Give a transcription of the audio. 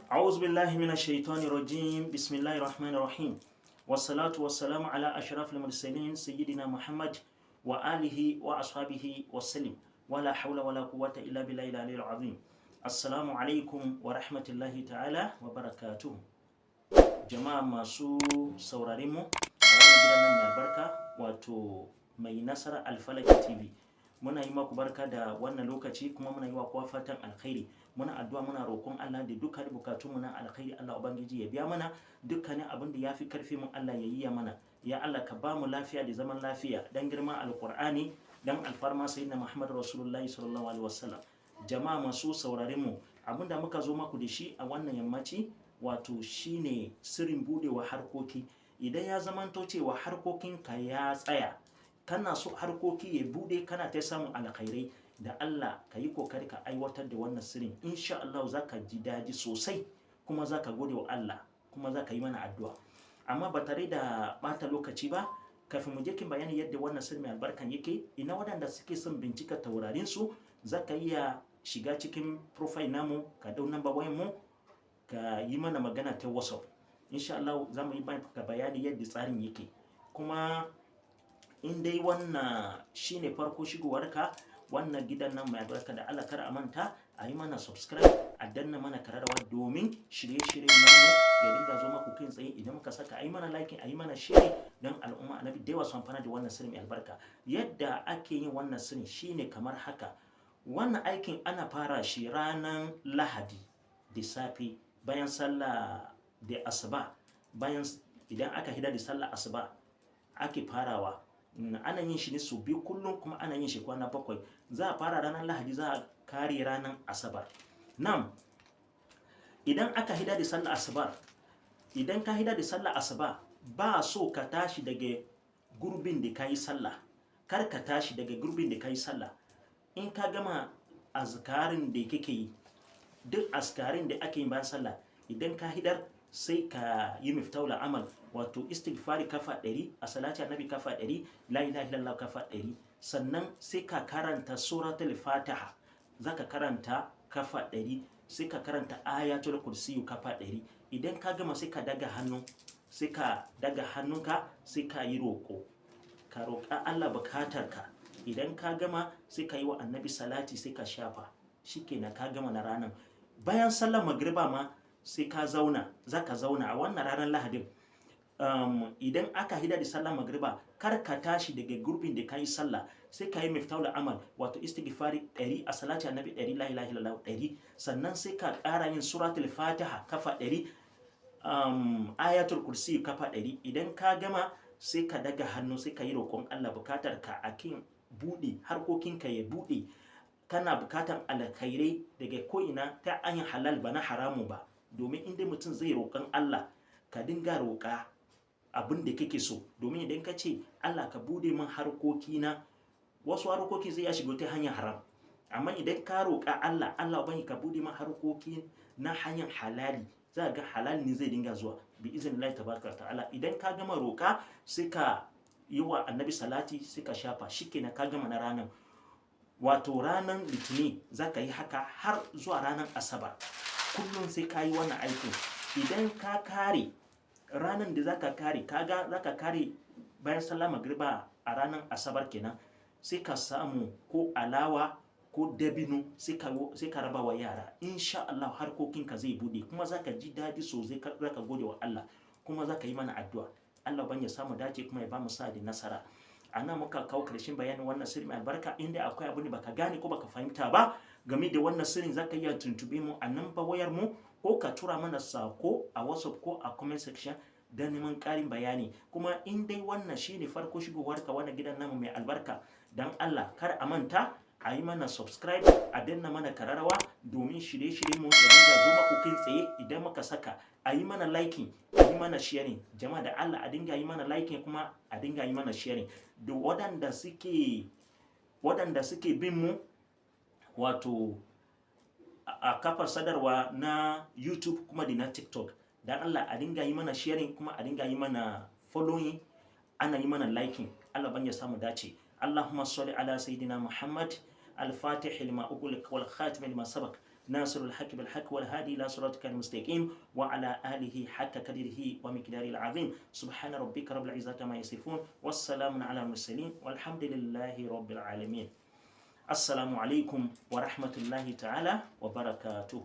أعوذ بالله من الشيطان الرجيم. بسم الله الرحمن الرحيم، والصلاة والسلام على أشرف المرسلين سيدنا محمد وآله وأصحابه وسلم، ولا حول ولا قوة إلا بالله العلي العظيم. السلام عليكم ورحمة الله تعالى وبركاته. Jama'a masu saurare mu a wannan gidan nan mai albarka, wato Mai Nasara Alfalaki TV, muna yi maku barka da wannan lokaci, kuma muna yi wa kowa fatan alkhairi. Muna addu'a, muna roƙon Allah da dukkan bukatunmu na alkhairi, Allah Ubangiji ya biya mana. Dukkanin abin da ya fi karfi mu, Allah ya yi mana. Ya Allah, ka ba mu lafiya da zaman lafiya dan girma Alqur'ani, dan alfarma Sayyidina Muhammad Rasulullahi sallallahu alaihi wasallam. Jama'a masu sauraren mu, abin da muka zo maku da shi a wannan yammaci, wato shine sirrin budewa harkoki. Idan ya zamanto cewa harkokinka ya tsaya, kana so harkoki ya bude, kana ta samun alkhairai, da Allah ka yi kokari ka aiwatar da wannan sirrin. Insha Allah za ka ji daji sosai, kuma za ka gode wa Allah, kuma za ka yi mana addu'a. Amma ba tare da bata lokaci ba, kafin mu je kin bayani yadda wannan sirri mai albarkan yake, ina waɗanda suke son bincika taurarin su, za ka iya shiga cikin profile namu, ka dau number wayan mu, ka yi mana magana ta WhatsApp. Insha Allah za mu yi maka bayani yadda tsarin yake. Kuma in dai wannan shine farko shigowarka wannan gidan nan mai albarka, da Allah kar a manta a yi mana subscribe, a danna mana kararrawa, domin shirye-shiryen namu ya dinga zo maku kai tsaye idan muka saka. A yi mana like, a yi mana share, don al'umma Annabi da yawa su amfana da wannan sirri mai albarka. Yadda ake yin wannan sirri shine kamar haka: wannan aikin ana fara shi ranar Lahadi da safe, bayan sallah da asuba. Bayan idan aka hida da sallah asuba ake farawa. Ana yin shi ne sau biyu kullum, kuma ana yin shi kwana 7. Za a fara ranar Lahadi, za a kare ranar Asabar. Nam, idan aka hida da sallah asuba, idan ka hida da sallah asuba, ba so ka tashi daga gurbin da ka yi sallah. Kar ka tashi daga gurbin da ka yi sallah. In ka gama azkarin da kake yi, duk azkarin da ake yi bayan sallah, idan ka hidar, sai ka yi miftahul amal, wato istighfari kafa 100, a salati Annabi kafa 100, la ilaha illallah kafa 100. Sannan sai ka karanta suratul Fatiha, zaka karanta kafa 100, sai ka karanta ayatul kursiyu kafa 100. Idan ka gama, sai ka daga hannu, sai ka daga hannunka, sai ka yi roƙo, ka roƙa Allah bukatarka. Idan ka gama, sai ka yi wa Annabi salati, sai ka shafa. Shikenan, ka gama na ranar. Bayan sallar magriba ma sai ka zauna, za ka zauna a wannan ranar Lahadin. Idan aka hida da sallar magriba, kar ka tashi daga gurbin da ka yi sallah, sai ka yi miftahul amal, wato istighfari 100, a salati Annabi 100, la ilaha illallah 100. Sannan sai ka ƙara yin suratul Fatiha kafa 100, ayatul kursi kafa 100. Idan ka gama, sai ka daga hannu, sai ka yi roƙon Allah bukatar ka akin buɗe harkokinka ya buɗe. Kana bukatan alkhairai daga ko'ina ta hanyar halal, ba na haramu ba. Domin inda mutum zai roƙon Allah, ka dinga roƙa abin da kake so. Domin idan ka ce, "Allah, ka bude min harkokina," wasu harkoki zai ya shigo ta hanyar haram. Amma idan ka roƙa Allah, "Allah bani, ka bude min harkoki na hanyar halali," za ga halali ne zai dinga zuwa bi iznillahi tabaraka ta'ala. Idan ka gama roƙa, sai ka yi wa Annabi salati, sai ka shafa. Shikenan, ka gama na ranar, wato ranar Litinin. Za ka yi haka har zuwa ranar Asabar. Kullum sai ka yi wannan aikin. Idan ka kare, ranar da za ka kare, kaga za ka kare bayan sallah magriba a ranar Asabar kenan, sai ka samu ko alawa ko dabino, sai ka raba wa yara. Insha Allah harkokinka zai bude, kuma za ka ji daɗi sosai, za ka gode wa Allah, kuma za ka yi mana addu'a. Allah ban ya samu dace, kuma ya ba mu sa da nasara. A nan muka kawo karshen bayanin wannan sirri mai albarka. Inda akwai abu ne baka gane ko baka fahimta ba game da wannan sirrin, zaka iya tuntube mu a nan wayar mu, ko ka tura mana sako a WhatsApp ko a comment section don neman ƙarin bayani. Kuma in dai wannan shine farko shigowarka wannan gidan namu mai albarka, dan Allah kar a manta a yi mana subscribe, a danna mana kararrawa, domin shirye-shirye mu ya dinga zo maku kai tsaye idan muka saka. A yi mana liking, a yi mana sharing. Jama'a, da Allah a dinga yi mana liking, kuma a dinga yi mana sharing. Da waɗanda suke bin mu, wato a kafar sadarwa na YouTube kuma da na TikTok, dan Allah a dinga yi mana sharing, kuma a dinga yi mana following, ana yi mana liking. Allah ban ya samu dace. اللهم صل على سيدنا محمد الفاتح لما أغلق والخاتم لما سبق. ناصر الحق بالحق والهادي إلى صراطك المستقيم وعلى آله حق قدره ومقداره العظيم. سبحان ربك رب العزة ما يصفون والسلام على المرسلين والحمد لله رب العالمين. السلام عليكم ورحمة الله تعالى وبركاته.